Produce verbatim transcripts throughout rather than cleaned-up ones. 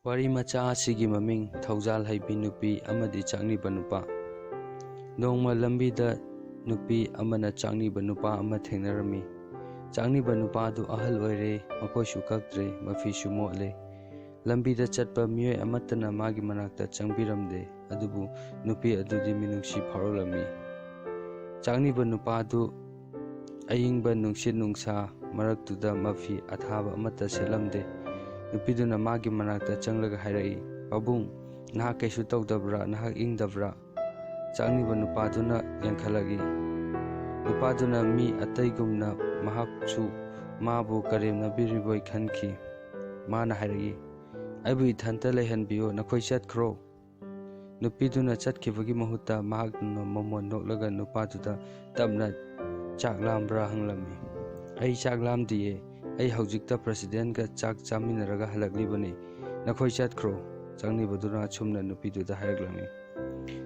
ꯋꯥꯔꯤ ꯃꯆꯥ ꯑꯁꯤꯒꯤ ꯃꯃꯤꯡ ꯊꯧꯖꯥꯜ ꯍꯩꯕꯤ ꯅꯨꯄꯤ ꯑꯃꯗꯤ ꯆꯥꯛꯅꯤꯕ ꯅꯨꯄꯥ꯫ ꯅꯣꯡꯃ ꯂꯝꯕꯤꯗ ꯅꯨꯄꯤ ꯑꯃꯅ ꯆꯥꯛꯅꯤꯕ ꯅꯨꯄꯥ ꯑꯃ ꯊꯦꯡꯅꯔꯝꯃꯤ꯫ ꯆꯥꯛꯅꯤꯕ ꯅꯨꯄꯥꯗꯨ ꯑꯍꯜ ꯑꯣꯏꯔꯦ, ꯃꯈꯣꯏꯁꯨ ꯀꯛꯇ꯭ꯔꯦ, ꯃꯐꯤꯁꯨ ꯃꯣꯠꯂꯦ꯫ ꯂꯝꯕꯤꯗ ꯆꯠꯄ ꯃꯤꯑꯣꯏ ꯑꯃꯠꯇꯅ ꯃꯥꯒꯤ ꯃꯅꯥꯛꯇ ꯆꯪꯕꯤꯔꯝꯗꯦ, ꯑꯗꯨꯕꯨ ꯅꯨꯄꯤ ꯑꯗꯨꯗꯤ ꯃꯤꯅꯨꯡꯁꯤ ꯐꯥꯎꯔꯛꯂꯝꯃꯤ꯫ ꯆꯥꯛꯅꯤꯕ ꯅꯨꯄꯥꯗꯨ ꯑꯏꯪꯕ ꯅꯨꯡꯁꯤꯠ ꯅꯨꯡꯁꯥ ꯃꯔꯛꯇꯨꯗ ꯃꯐꯤ ꯑꯊꯥꯕ ꯑꯃꯠꯇ ꯁꯦꯠꯂꯝꯗꯦ꯫ ꯅꯨꯄꯤꯗꯨꯅ ꯃꯥꯒꯤ ꯃꯅꯥꯛꯇ ꯆꯪꯂꯒ ꯍꯥꯏꯔꯛꯏ, "ꯄꯥꯕꯨꯡ, ꯅꯍꯥꯛ ꯀꯩꯁꯨ ꯇꯧꯗꯕ꯭ꯔꯥ? ꯅꯍꯥꯛ ꯏꯪꯗꯕ꯭ꯔꯥ?" ꯆꯥꯛꯅꯤꯕ ꯅꯨꯄꯥꯗꯨꯅ ꯌꯥꯡꯈꯠꯂꯛꯏ꯫ ꯅꯨꯄꯥꯗꯨꯅ ꯃꯤ ꯑꯇꯩꯒꯨꯝꯅ ꯃꯍꯥꯛꯁꯨ ꯃꯥꯕꯨ ꯀꯔꯦꯝꯅꯕꯤꯔꯤꯕꯣꯏ ꯈꯟꯈꯤ꯫ ꯃꯥꯅ ꯍꯥꯏꯔꯛꯏ, "ꯑꯩꯕꯨ ꯏꯊꯟꯇ ꯂꯩꯍꯟꯕꯤꯌꯨ, ꯅꯈꯣꯏ ꯆꯠꯈ꯭ꯔꯣ꯫" ꯅꯨꯄꯤꯗꯨꯅ ꯆꯠꯈꯤꯕꯒꯤ ꯃꯍꯨꯠꯇ ꯃꯍꯥꯛꯅ ꯃꯃꯣꯟ ꯅꯣꯛꯂꯒ ꯅꯨꯄꯥꯗꯨꯗ ꯇꯞꯅ, "ꯆꯥꯛ ꯂꯥꯝꯕ꯭ꯔꯥ?" ꯍꯪꯂꯝꯃꯤ꯫ "ꯑꯩ ꯆꯥꯛ ꯂꯥꯝꯗꯤꯌꯦ, ꯑꯩ ꯍꯧꯖꯤꯛꯇ ꯄ꯭ꯔꯁꯤꯗꯦꯟꯒ ꯆꯥꯛ ꯆꯥꯃꯤꯟꯅꯔꯒ ꯍꯜꯂꯛꯂꯤꯕꯅꯤ꯫ ꯅꯈꯣꯏ ꯆꯠꯈ꯭ꯔꯣ꯫" ꯆꯥꯛꯅꯤꯕꯗꯨꯅ ꯑꯁꯨꯝꯅ ꯅꯨꯄꯤꯗꯨꯗ ꯍꯥꯏꯔꯛꯂꯝꯃꯤ꯫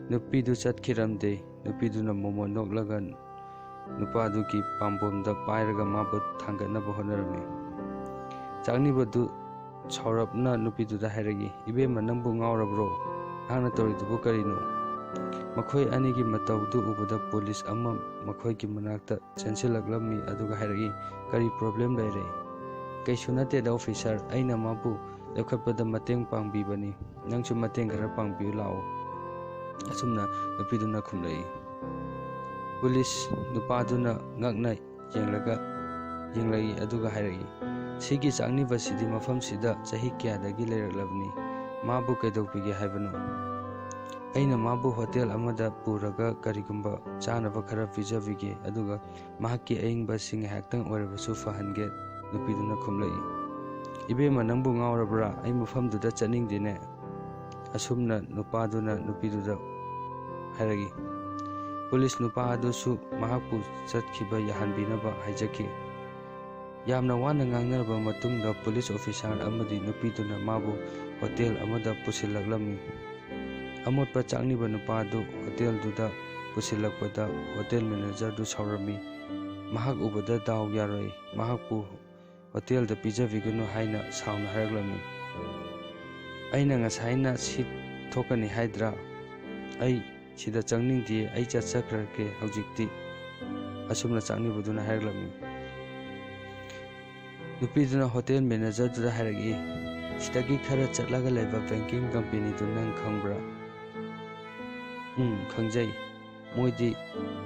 ꯅꯨꯄꯤꯗꯨ ꯆꯠꯈꯤꯔꯝꯗꯦ꯫ ꯅꯨꯄꯤꯗꯨꯅ ꯃꯃꯣꯟ ꯅꯣꯛꯂꯒ ꯅꯨꯄꯥꯗꯨꯒꯤ ꯄꯥꯝꯕꯣꯝꯗ ꯄꯥꯏꯔꯒ ꯃꯥꯕꯨ ꯊꯥꯡꯒꯠꯅꯕ ꯍꯣꯠꯅꯔꯝꯃꯤ꯫ ꯆꯥꯛꯅꯤꯕꯗꯨ ꯁꯥꯎꯔꯞꯅ ꯅꯨꯄꯤꯗꯨꯗ ꯍꯥꯏꯔꯛꯏ, "ꯏꯕꯦꯝꯃ, ꯅꯪꯕꯨ ꯉꯥꯎꯔꯕ꯭ꯔꯣ? ꯅꯍꯥꯛꯅ ꯇꯧꯔꯤꯗꯨꯕꯨ ꯀꯔꯤꯅꯣ?" ꯃꯈꯣꯏ ꯑꯅꯤꯒꯤ ꯃꯇꯧꯗꯨ ꯎꯕꯗ ꯄꯨꯂꯤꯁ ꯑꯃ ꯃꯈꯣꯏꯒꯤ ꯃꯅꯥꯛꯇ ꯆꯦꯟꯁꯤꯜꯂꯛꯂꯝꯃꯤ, ꯑꯗꯨꯒ ꯍꯥꯏꯔꯛꯏ, "ꯀꯔꯤ ꯄ꯭ꯔꯣꯕ꯭ꯂꯦꯝ ꯂꯩꯔꯦ?" "ꯀꯩꯁꯨ ꯅꯠꯇꯦꯗ ꯑꯣꯐꯤꯁꯥꯔ, ꯑꯩꯅ ꯃꯥꯕꯨ ꯂꯧꯈꯠꯄꯗ ꯃꯇꯦꯡ ꯄꯥꯡꯕꯤꯕꯅꯤ, ꯅꯪꯁꯨ ꯃꯇꯦꯡ ꯈꯔ ꯄꯥꯡꯕꯤꯌꯨ ꯂꯥꯛꯑꯣ꯫" ꯑꯁꯨꯝꯅ ꯅꯨꯄꯤꯗꯨꯅ ꯈꯨꯝꯂꯛꯏ꯫ ꯄꯨꯂꯤꯁ ꯅꯨꯄꯥꯗꯨꯅ ꯉꯛꯅ ꯌꯦꯡꯂꯒ, ꯌꯦꯡꯂꯛꯏ, ꯑꯗꯨꯒ ꯍꯥꯏꯔꯛꯏ, "ꯁꯤꯒꯤ ꯆꯥꯛꯅꯤꯕꯁꯤꯗꯤ ꯃꯐꯝꯁꯤꯗ ꯆꯍꯤ ꯀꯌꯥꯗꯒꯤ ꯂꯩꯔꯛꯂꯕꯅꯤ, ꯃꯥꯕꯨ ꯀꯩꯗꯧꯕꯤꯒꯦ ꯍꯥꯏꯕꯅꯣ?" "ꯑꯩꯅ ꯃꯥꯕꯨ ꯍꯣꯇꯦꯜ ꯑꯃꯗ ꯄꯨꯔꯒ ꯀꯔꯤꯒꯨꯝꯕ ꯆꯥꯅꯕ ꯈꯔ ꯄꯤꯖꯕꯤꯒꯦ, ꯑꯗꯨꯒ ꯃꯍꯥꯛꯀꯤ ꯑꯏꯪꯕꯁꯤꯡ ꯉꯥꯏꯍꯥꯛꯇꯪ ꯑꯣꯏꯔꯕꯁꯨ ꯐꯍꯟꯒꯦ," ꯅꯨꯄꯤꯗꯨꯅ ꯈꯨꯝꯂꯛꯏ꯫ "ꯏꯕꯦꯝꯃ, ꯅꯪꯕꯨ ꯉꯥꯎꯔꯕ꯭ꯔꯥ? ꯑꯩ ꯃꯐꯝꯗꯨꯗ ꯆꯠꯅꯤꯡꯗꯦꯅꯦ꯫" ꯑꯁꯨꯝꯅ ꯅꯨꯄꯥꯗꯨꯅ ꯅꯨꯄꯤꯗꯨꯗ ꯍꯥꯏꯔꯛꯏ꯫ ꯄꯨꯂꯤꯁ ꯅꯨꯄꯥ ꯑꯗꯨꯁꯨ ꯃꯍꯥꯛꯄꯨ ꯆꯠꯈꯤꯕ ꯌꯥꯍꯟꯕꯤꯅꯕ ꯍꯥꯏꯖꯈꯤ꯫ ꯌꯥꯝꯅ ꯋꯥꯅ ꯉꯥꯡꯅꯔꯕ ꯃꯇꯨꯡꯗ ꯄꯨꯂꯤꯁ ꯑꯣꯐꯤꯁꯥꯔ ꯑꯃꯗꯤ ꯅꯨꯄꯤꯗꯨꯅ ꯃꯥꯕꯨ ꯍꯣꯇꯦꯜ ꯑꯃꯗ ꯄꯨꯁꯤꯜꯂꯛꯂꯝꯃꯤ꯫ ꯑꯃꯣꯠꯄ ꯆꯥꯛꯅꯤꯕ ꯅꯨꯄꯥ ꯑꯗꯨ ꯍꯣꯇꯦꯜꯗꯨꯗ ꯄꯨꯁꯤꯜꯂꯛꯄꯗ ꯍꯣꯇꯦꯜ ꯃꯦꯅꯦꯖꯔꯗꯨ ꯁꯥꯎꯔꯝꯃꯤ꯫ ꯃꯍꯥꯛ ꯎꯕꯗ ꯗꯥꯎ ꯌꯥꯔꯣꯏ, ꯃꯍꯥꯛꯄꯨ ꯍꯣꯇꯦꯜꯗ ꯄꯤꯖꯕꯤꯒꯅꯨ ꯍꯥꯏꯅ ꯁꯥꯎꯅ ꯍꯥꯏꯔꯛꯂꯝꯃꯤ꯫ "ꯑꯩꯅ ꯉꯁꯥꯏꯅ ꯁꯤ ꯊꯣꯛꯀꯅꯤ ꯍꯥꯏꯗ꯭ꯔꯥ? ꯑꯩ ꯁꯤꯗ ꯆꯪꯅꯤꯡꯗꯦ, ꯑꯩ ꯆꯠꯆꯈ꯭ꯔꯒꯦ ꯍꯧꯖꯤꯛꯇꯤ," ꯑꯁꯨꯝꯅ ꯆꯥꯛꯅꯤꯕꯗꯨꯅ ꯍꯥꯏꯔꯛꯂꯝꯃꯤ꯫ ꯅꯨꯄꯤꯗꯨꯅ ꯍꯣꯇꯦꯜ ꯃꯦꯅꯦꯖꯔꯗꯨꯗ ꯍꯥꯏꯔꯛꯏ, "ꯁꯤꯗꯒꯤ ꯈꯔ ꯆꯠꯂꯒ ꯂꯩꯕ ꯕꯦꯡꯀꯤꯡ ꯀꯝꯄꯦꯅꯤꯗꯨ ꯅꯪ ꯈꯪꯕ꯭ꯔꯥ?" "ꯎꯝ, ꯈꯪꯖꯩ꯫ ꯃꯣꯏꯗꯤ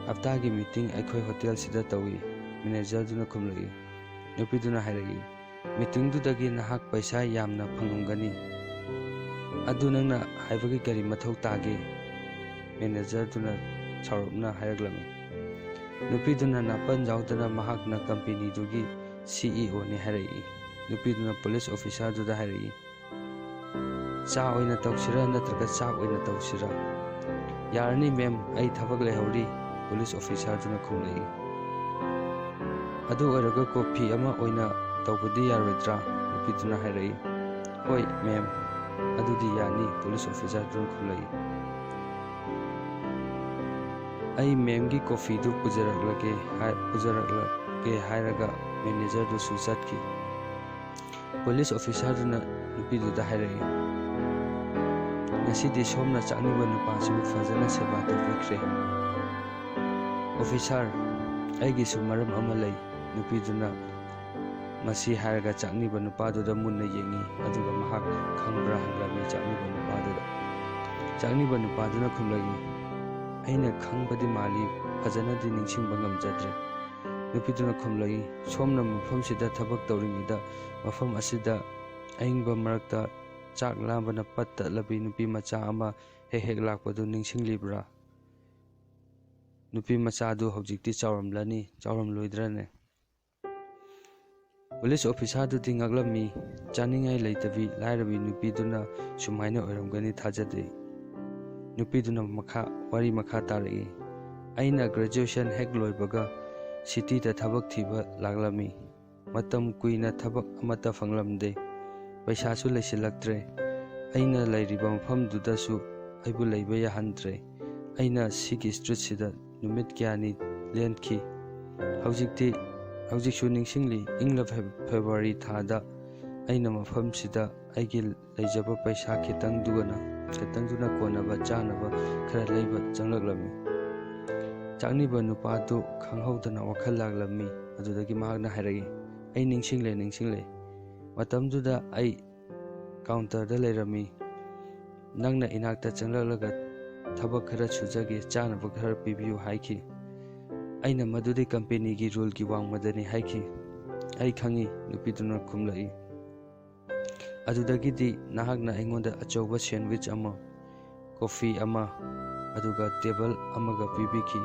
ꯍꯞꯇꯥꯒꯤ ꯃꯤꯇꯤꯡ ꯑꯩꯈꯣꯏ ꯍꯣꯇꯦꯜꯁꯤꯗ ꯇꯧꯏ," ꯃꯦꯅꯦꯖꯔꯗꯨꯅ ꯈꯨꯝꯂꯛꯏ꯫ ꯅꯨꯄꯤꯗꯨꯅ ꯍꯥꯏꯔꯛꯏ, "ꯃꯤꯇꯤꯡꯗꯨꯗꯒꯤ ꯅꯍꯥꯛ ꯄꯩꯁꯥ ꯌꯥꯝꯅ ꯐꯪꯂꯝꯒꯅꯤ꯫ ꯑꯗꯨ ꯅꯪꯅ ꯍꯥꯏꯕꯒꯤ ꯀꯔꯤ ꯃꯊꯧ ꯇꯥꯒꯦ?" ꯃꯦꯅꯦꯖꯔꯗꯨꯅ ꯁꯥꯎꯔꯞꯅ ꯍꯥꯏꯔꯛꯂꯝꯃꯤ꯫ ꯅꯨꯄꯤꯗꯨꯅ ꯅꯥꯄꯟ ꯌꯥꯎꯗꯅ ꯃꯍꯥꯛꯅ ꯀꯝꯄꯦꯅꯤꯗꯨꯒꯤ ꯁꯤ ꯏ ꯑꯣꯅꯤ ꯍꯥꯏꯔꯛꯏ꯫ ꯅꯨꯄꯤꯗꯨꯅ ꯄꯨꯂꯤꯁ ꯑꯣꯐꯤꯁꯥꯔꯗꯨꯗ ꯍꯥꯏꯔꯛꯏ, "ꯆꯥ ꯑꯣꯏꯅ ꯇꯧꯁꯤꯔꯥ ꯅꯠꯇ꯭ꯔꯒ ꯆꯥꯛ ꯑꯣꯏꯅ ꯇꯧꯁꯤꯔꯥ?" "ꯌꯥꯔꯅꯤ ꯃꯦꯝ, ꯑꯩ ꯊꯕꯛ ꯂꯩꯍꯧꯔꯤ," ꯄꯨꯂꯤꯁ ꯑꯣꯐꯤꯁꯥꯔꯗꯨꯅ ꯈꯨꯝꯂꯛꯏ꯫ "ꯑꯗꯨ ꯑꯣꯏꯔꯒ ꯀꯣꯐꯤ ꯑꯃ ꯑꯣꯏꯅ ꯇꯧꯕꯗꯤ ꯌꯥꯔꯣꯏꯗ꯭ꯔꯥ?" ꯅꯨꯄꯤꯗꯨꯅ ꯍꯥꯏꯔꯛꯏ꯫ "ꯍꯣꯏ ꯃꯦꯝ, ꯑꯗꯨꯗꯤ ꯌꯥꯅꯤ," ꯄꯨꯂꯤꯁ ꯑꯣꯐꯤꯁꯥꯔꯗꯨꯅ ꯈꯨꯝꯂꯛꯏ꯫ "ꯑꯩ ꯃꯦꯝꯒꯤ ꯀꯣꯐꯤꯗꯨ ꯄꯨꯖꯔꯛꯂꯒꯦ ꯍꯥꯏ-, ꯄꯨꯖꯔꯛꯂꯒꯦ," ꯍꯥꯏꯔꯒ ꯃꯦꯅꯦꯖꯔꯗꯨꯁꯨ ꯆꯠꯈꯤ꯫ ꯄꯨꯂꯤꯁ ꯑꯣꯐꯤꯁꯥꯔꯗꯨꯅ ꯅꯨꯄꯤꯗꯨꯗ ꯍꯥꯏꯔꯛꯏ, "ꯉꯁꯤꯗꯤ ꯁꯣꯝꯅ ꯆꯥꯛꯅꯤꯕ ꯅꯨꯄꯥꯁꯤꯕꯨ ꯐꯖꯅ ꯁꯦꯕꯥ ꯇꯧꯕꯤꯈ꯭ꯔꯦ꯫" "ꯑꯣꯐꯤꯁꯥꯔ, ꯑꯩꯒꯤꯁꯨ ꯃꯔꯝ ꯑꯃ ꯂꯩ꯫" ꯅꯨꯄꯤꯗꯨꯅ ꯃꯁꯤ ꯍꯥꯏꯔꯒ ꯆꯥꯛꯅꯤꯕ ꯅꯨꯄꯥꯗꯨꯗ ꯃꯨꯟꯅ ꯌꯦꯡꯉꯤ, ꯑꯗꯨꯒ ꯃꯍꯥꯛ ꯈꯪꯕ꯭ꯔꯥ ꯍꯪꯂꯝꯃꯤ ꯆꯥꯛꯅꯤꯕ ꯅꯨꯄꯥꯗꯨꯗ꯫ ꯆꯥꯛꯅꯤꯕ ꯅꯨꯄꯥꯗꯨꯅ ꯈꯨꯝꯂꯛꯏ, "ꯑꯩꯅ ꯈꯪꯕꯗꯤ ꯃꯥꯜꯂꯤ, ꯐꯖꯅꯗꯤ ꯅꯤꯡꯁꯤꯡꯕ ꯉꯝꯖꯗ꯭ꯔꯦ꯫" ꯅꯨꯄꯤꯗꯨꯅ ꯈꯨꯝꯂꯛꯏ, "ꯁꯣꯝꯅ ꯃꯐꯝꯁꯤꯗ ꯊꯕꯛ ꯇꯧꯔꯤꯉꯩꯗ ꯃꯐꯝ ꯑꯁꯤꯗ ꯑꯏꯪꯕ ꯃꯔꯛꯇ ꯆꯥꯛ ꯂꯥꯝꯕꯅ ꯄꯠ ꯇꯠꯂꯕꯤ ꯅꯨꯄꯤ ꯃꯆꯥ ꯑꯃ ꯍꯦꯛ ꯍꯦꯛ ꯂꯥꯛꯄꯗꯨ ꯅꯤꯡꯁꯤꯡꯂꯤꯕ꯭ꯔꯥ?" ꯅꯨꯄꯤ ꯃꯆꯥꯗꯨ ꯍꯧꯖꯤꯛꯇꯤ ꯆꯥꯎꯔꯝꯂꯅꯤ, ꯆꯥꯎꯔꯝꯂꯣꯏꯗ꯭ꯔꯅꯦ? ꯄꯨꯂꯤꯁ ꯑꯣꯐꯤꯁꯥꯔꯗꯨꯗꯤ ꯉꯛꯂꯝꯃꯤ꯫ ꯆꯥꯅꯤꯡꯉꯥꯏ ꯂꯩꯇꯕꯤ ꯂꯥꯏꯔꯕꯤ ꯅꯨꯄꯤꯗꯨꯅ ꯁꯨꯃꯥꯏꯅ ꯑꯣꯏꯔꯝꯒꯅꯤ ꯊꯥꯖꯗꯦ꯫ ꯅꯨꯄꯤꯗꯨꯅ ꯃꯈꯥ, ꯋꯥꯔꯤ ꯃꯈꯥ ꯇꯥꯔꯛꯏ, "ꯑꯩꯅ ꯒ꯭ꯔꯦꯖꯨꯑꯦꯁꯟ ꯍꯦꯛ ꯂꯣꯏꯕꯒ ꯁꯤꯇꯤꯗ ꯊꯕꯛ ꯊꯤꯕ ꯂꯥꯛꯂꯝꯃꯤ꯫ ꯃꯇꯝ ꯀꯨꯏꯅ ꯊꯕꯛ ꯑꯃꯠꯇ ꯐꯪꯂꯝꯗꯦ꯫ ꯄꯩꯁꯥꯁꯨ ꯂꯩꯁꯤꯜꯂꯛꯇ꯭ꯔꯦ꯫ ꯑꯩꯅ ꯂꯩꯔꯤꯕ ꯃꯐꯝꯗꯨꯗꯁꯨ ꯑꯩꯕꯨ ꯂꯩꯕ ꯌꯥꯍꯟꯗ꯭ꯔꯦ꯫ ꯑꯩꯅ ꯁꯤꯒꯤ ꯁ꯭ꯇ꯭ꯔꯤꯠꯁꯤꯗ ꯅꯨꯃꯤꯠ ꯀꯌꯥꯅꯤ ꯂꯦꯟꯈꯤ꯫ ꯍꯧꯖꯤꯛꯇꯤ, ꯍꯧꯖꯤꯛꯁꯨ ꯅꯤꯡꯁꯤꯡꯂꯤ, ꯏꯪꯂ ꯐꯦ-, ꯐꯦꯕ꯭ꯔꯨꯋꯥꯔꯤ ꯊꯥꯗ ꯑꯩꯅ ꯃꯐꯝꯁꯤꯗ ꯑꯩꯒꯤ ꯂꯩꯖꯕ ꯄꯩꯁꯥ ꯈꯤꯇꯪꯗꯨꯒꯅ, ꯈꯤꯇꯪꯗꯨꯅ ꯀꯣꯟꯅꯕ ꯆꯥꯅꯕ ꯈꯔ ꯂꯩꯕ ꯆꯪꯂꯛꯂꯝꯃꯤ꯫ ꯆꯥꯛꯅꯤꯕ ꯅꯨꯄꯥꯗꯨ ꯈꯪꯍꯧꯗꯅ ꯋꯥꯈꯜ ꯂꯥꯛꯂꯝꯃꯤ꯫ ꯑꯗꯨꯗꯒꯤ ꯃꯍꯥꯛꯅ ꯍꯥꯏꯔꯛꯏ, "ꯑꯩ ꯅꯤꯡꯁꯤꯡꯂꯦ, ꯅꯤꯡꯁꯤꯡꯂꯦ꯫ ꯃꯇꯝꯗꯨꯗ ꯑꯩ ꯀꯥꯎꯟꯇꯔꯗ ꯂꯩꯔꯝꯃꯤ꯫ ꯅꯪꯅ ꯏꯅꯥꯛꯇ ꯆꯪꯂꯛꯂꯒ ꯊꯕꯛ ꯈꯔ ꯁꯨꯖꯒꯦ, ꯆꯥꯅꯕ ꯈꯔ ꯄꯤꯕꯤꯌꯨ ꯍꯥꯏꯈꯤ꯫ ꯑꯩꯅ ꯃꯗꯨꯗꯤ ꯀꯝꯄꯦꯅꯤꯒꯤ ꯔꯨꯜꯒꯤ ꯋꯥꯡꯃꯗꯅꯤ ꯍꯥꯏꯈꯤ꯫" "ꯑꯩ ꯈꯪꯏ," ꯅꯨꯄꯤꯗꯨꯅ ꯈꯨꯝꯂꯛꯏ꯫ "ꯑꯗꯨꯗꯒꯤꯗꯤ ꯅꯍꯥꯛꯅ ꯑꯩꯉꯣꯟꯗ ꯑꯆꯧꯕ ꯁꯦꯟꯋꯤꯆ ꯑꯃ, ꯀꯣꯐꯤ ꯑꯃ, ꯑꯗꯨꯒ ꯇꯦꯕꯜ ꯑꯃꯒ ꯄꯤꯕꯤꯈꯤ꯫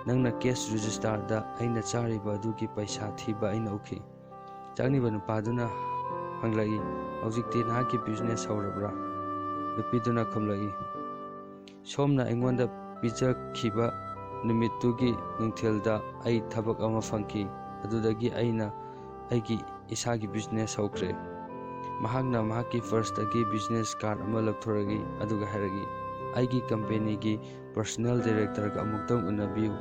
ꯅꯪꯅ ꯀꯦꯁ ꯔꯦꯖꯤꯁꯇꯥꯔꯗ ꯑꯩꯅ ꯆꯥꯔꯤꯕ ꯑꯗꯨꯒꯤ ꯄꯩꯁꯥ ꯊꯤꯕ ꯑꯩꯅ ꯎꯈꯤ꯫" ꯆꯥꯛꯅꯤꯕ ꯅꯨꯄꯥꯗꯨꯅ ꯍꯪꯂꯛꯏ, "ꯍꯧꯖꯤꯛꯇꯤ ꯅꯍꯥꯛꯀꯤ ꯕꯤꯖꯤꯅꯦꯁ ꯍꯧꯔꯕ꯭ꯔꯥ?" ꯅꯨꯄꯤꯗꯨꯅ ꯈꯨꯝꯂꯛꯏ, "ꯁꯣꯝꯅ ꯑꯩꯉꯣꯟꯗ ꯄꯤꯖꯈꯤꯕ ꯅꯨꯃꯤꯠꯇꯨꯒꯤ ꯅꯨꯡꯊꯤꯜꯗ ꯑꯩ ꯊꯕꯛ ꯑꯃ ꯐꯪꯈꯤ꯫ ꯑꯗꯨꯗꯒꯤ ꯑꯩꯅ ꯑꯩꯒꯤ ꯏꯁꯥꯒꯤ ꯕꯤꯖꯤꯅꯦꯁ ꯍꯧꯈ꯭ꯔꯦ꯫" ꯃꯍꯥꯛꯅ ꯃꯍꯥꯛꯀꯤ ꯄꯔꯁꯇꯒꯤ ꯕꯤꯖꯤꯅꯦꯁ ꯀꯥꯔꯗ ꯑꯃ ꯂꯧꯊꯣꯔꯛꯏ, ꯑꯗꯨꯒ ꯍꯥꯏꯔꯛꯏ, "ꯑꯩꯒꯤ ꯀꯝꯄꯦꯅꯤꯒꯤ ꯄꯔꯁꯣꯅꯦꯜ ꯗꯥꯏꯔꯦꯛꯇꯔꯒ ꯑꯃꯨꯛꯇꯪ ꯎꯅꯕꯤꯌꯨ꯫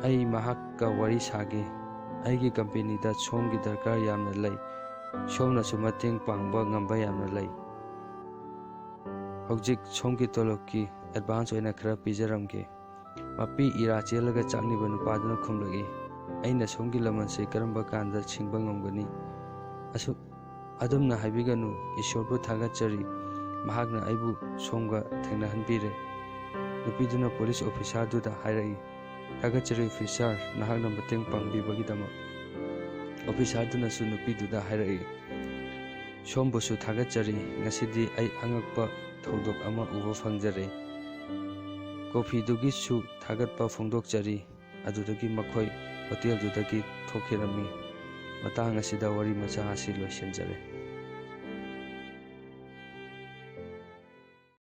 ꯑꯩ ꯃꯍꯥꯛꯀ ꯋꯥꯔꯤ ꯁꯥꯒꯦ꯫ ꯑꯩꯒꯤ ꯀꯝꯄꯦꯅꯤꯗ ꯁꯣꯝꯒꯤ ꯗꯔꯀꯥꯔ ꯌꯥꯝꯅ ꯂꯩ꯫ ꯁꯣꯝꯅꯁꯨ ꯃꯇꯦꯡ ꯄꯥꯡꯕ ꯉꯝꯕ ꯌꯥꯝꯅ ꯂꯩ꯫ ꯍꯧꯖꯤꯛ ꯁꯣꯝꯒꯤ ꯇꯣꯂꯣꯞꯀꯤ ꯑꯦꯗꯚꯥꯟꯁ ꯑꯣꯏꯅ ꯈꯔ ꯄꯤꯖꯔꯝꯒꯦ꯫" ꯃꯄꯤ ꯏꯔꯥ ꯆꯦꯜꯂꯒ ꯆꯥꯛꯅꯤꯕ ꯅꯨꯄꯥꯗꯨꯅ ꯈꯨꯝꯂꯛꯏ, "ꯑꯩꯅ ꯁꯣꯝꯒꯤ ꯂꯃꯟꯁꯦ ꯀꯔꯝꯕ ꯀꯥꯟꯗ ꯁꯤꯡꯕ ꯉꯝꯒꯅꯤ? ꯑꯁꯨꯛ ꯑꯗꯨꯝꯅ ꯍꯥꯏꯕꯤꯒꯅꯨ, ꯏꯁꯣꯔꯕꯨ ꯊꯥꯒꯠꯆꯔꯤ, ꯃꯍꯥꯛꯅ ꯑꯩꯕꯨ ꯁꯣꯝꯒ ꯊꯦꯡꯅꯍꯟꯕꯤꯔꯦ꯫" ꯅꯨꯄꯤꯗꯨꯅ ꯄꯨꯂꯤꯁ ꯑꯣꯐꯤꯁꯥꯔꯗꯨꯗ ꯍꯥꯏꯔꯛꯏ, "ꯊꯥꯒꯠꯆꯔꯤ ꯑꯣꯐꯤꯁꯥꯔ, ꯅꯍꯥꯛꯅ ꯃꯇꯦꯡ ꯄꯥꯡꯕꯤꯕꯒꯤꯗꯃꯛ꯫" ꯑꯣꯐꯤꯁꯥꯔꯗꯨꯅꯁꯨ ꯅꯨꯄꯤꯗꯨꯗ ꯍꯥꯏꯔꯛꯏ, "ꯁꯣꯝꯕꯨꯁꯨ ꯊꯥꯒꯠꯆꯔꯤ, ꯉꯁꯤꯗꯤ ꯑꯩ ꯑꯉꯛꯄ ꯊꯧꯗꯣꯛ ꯑꯃ ꯎꯕ ꯐꯪꯖꯔꯦ꯫ ꯀꯣꯐꯤꯗꯨꯒꯤꯁꯨ ꯊꯥꯒꯠꯄ ꯐꯣꯡꯗꯣꯛꯆꯔꯤ꯫" ꯑꯗꯨꯗꯒꯤ ꯃꯈꯣꯏ ꯍꯣꯇꯦꯜꯗꯨꯗꯒꯤ ꯊꯣꯛꯈꯤꯔꯝꯃꯤ꯫ ꯃꯇꯥꯡ ꯑꯁꯤꯗ ꯋꯥꯔꯤ ꯃꯆꯥ ꯑꯁꯤ ꯂꯣꯏꯁꯤꯟꯖꯔꯦ꯫